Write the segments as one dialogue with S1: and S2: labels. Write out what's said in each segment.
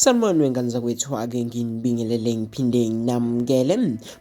S1: Sanibonani wengane zakwethu, ake nginibingelele ngiphinde nginamukele.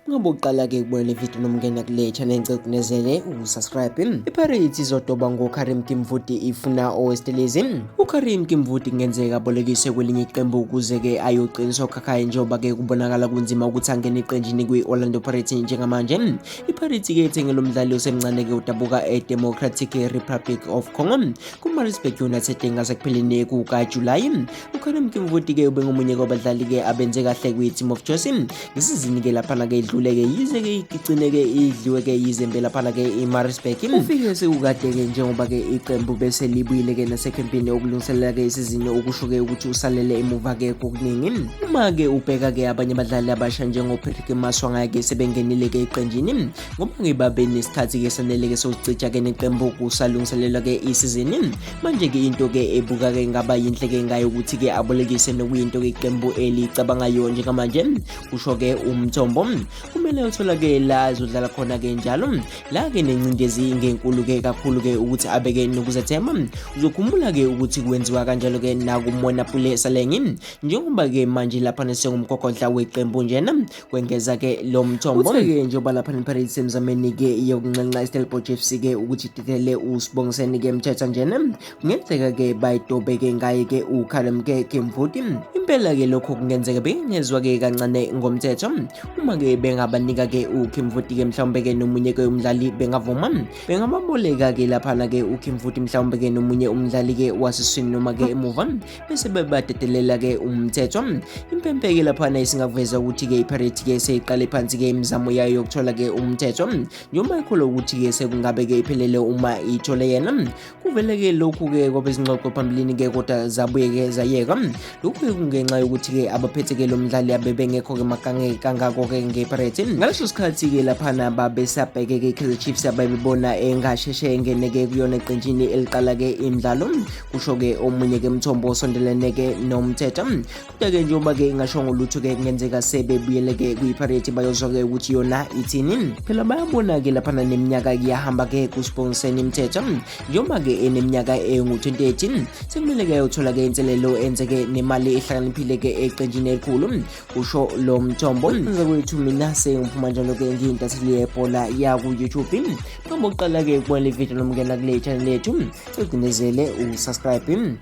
S1: Mungabe uqala-ke ukubona le video noma ungena kule channel, ngicela ukunezele usubscribe. IPirates izodoba ngoKarim Kimvuidi ifuna oweStelezi. UKarim Kimvuidi kungenzeka abolekiswe kwelinye iqembu ukuze-ke ayoqiniswa ukhakhayi njengoba-ke kubonakala kunzima ukuthi angene eqenjini kwi-Orlando Pirates njengamanje. IPirates-ke ithenge lo mdlali osemncane-ke udabuka eDemocratic Republic of Congo kuMaritzburg United ngasekupheleni kukaJulayi. UKarim Kimvuidi-ke ubengomunye kwabadlali-ke abenze kahle kwi-Team of Choice ngesizini-ke laphana-ke idlule-ke yize-ke igcine-ke idliwe-ke yizembe laphana-ke iMaritzburg. Ufike sekukade-ke njengoba-ke iqembu bese libuyile-ke nasekhempini okulungiselela-ke isizini, okusho-ke ukuthi usalele emuva-ke kokuningi. Uma-ke ubheka-ke abanye abadlali abasha njengoPatrick Maswangaye-ke sebengenile-ke eqenjini ngoba-ke babe nesikhathi-ke sanele-ke sokucija-ke neqembu kusalungiselelwa-ke isizini. Manje-ke into-ke ebuka-ke ngaba yinhle-ke ngayo ukuthi-ke abolekise nokuyinto-ke iqembu elicabangayo njengamanje, kusho-ke umthombo. Kumele uthola-ke la azodlala khona-ke njalo la-ke nencindezi ngenkulu-ke kakhulu-ke ukuthi abeke nokuzethemba. Uzokhumbula-ke ukuthi kwenziwa kanjalo-ke nakuMona Pule Saleng njengoba-ke manje lapha nesengumgogodla weqembu njena, kwengeza-ke lo mthombo. Uthe-ke njengoba lapha nePirates emzameni-ke yokunxenxa iStellenbosch FC-ke ukuthi idedele uSibongiseni-ke Mthetha njena, kungenzeka-ke bayidobe-ke ngaye-ke uKarim-ke Kimvuidi. Impela-ke lokho kungenzeka bengezwa-ke kancane ngomthetho. Uma-ke bengabanika-ke uKimvuidi-ke mhlawumbe-ke nomunye-ke umdlali bengavuma, bengababoleka-ke laphana-ke uKimvuidi mhlawumbe-ke nomunye umdlali-ke waseswini noma-ke emuva, bese bebadedelela-ke umthetho. Impempe-ke laphana isingakuveza ukuthi-ke iPirates-ke seyiqale phansi-ke imizamo yayo yokuthola-ke umthetho, njengoba ikholwa ukuthi-ke sekungabe-ke iphelele uma ithole yena. Kuvele-ke lokhu-ke kwabe izingxoxo phambilini-ke kodwa zabuye-ke zayeka. Lokhu-ke kungenxa yokuthi-ke abaphethe-ke lo mdlali abebengekho-ke magange kangako-ke ngePirates. Ngaleso sikhathi-ke laphana babesabheke-ke i-Kaizer Chiefs ababebona engasheshe engene-ke kuyona eqenjini eliqala-ke imidlalo, kusho-ke omunye-ke mthombo osondelene-ke nomthetho. Kodwa-ke njengoba-ke ingashongo lutho-ke kungenzeka sebebuyele-ke kwiPirates bayozwa-ke ukuthi yona ithini. Phela bayabona-ke laphana neminyaka kuyahamba-ke kuSibongiseni Mthetho, njengoba-ke eneminyaka engu-28 sekumele-ke ayothola-ke inselelo enze-ke nemali ehlakaniphile-ke eqenjini elikhulu, kusho lo mthombo. Kwethu mina sengiphuma njalo-ke ngiyintatheli yebhola yaku-YouTube. Phambi kokuqala-ke ukubona le video noma ungena kule channel yethu, ugcinezele usubscribe.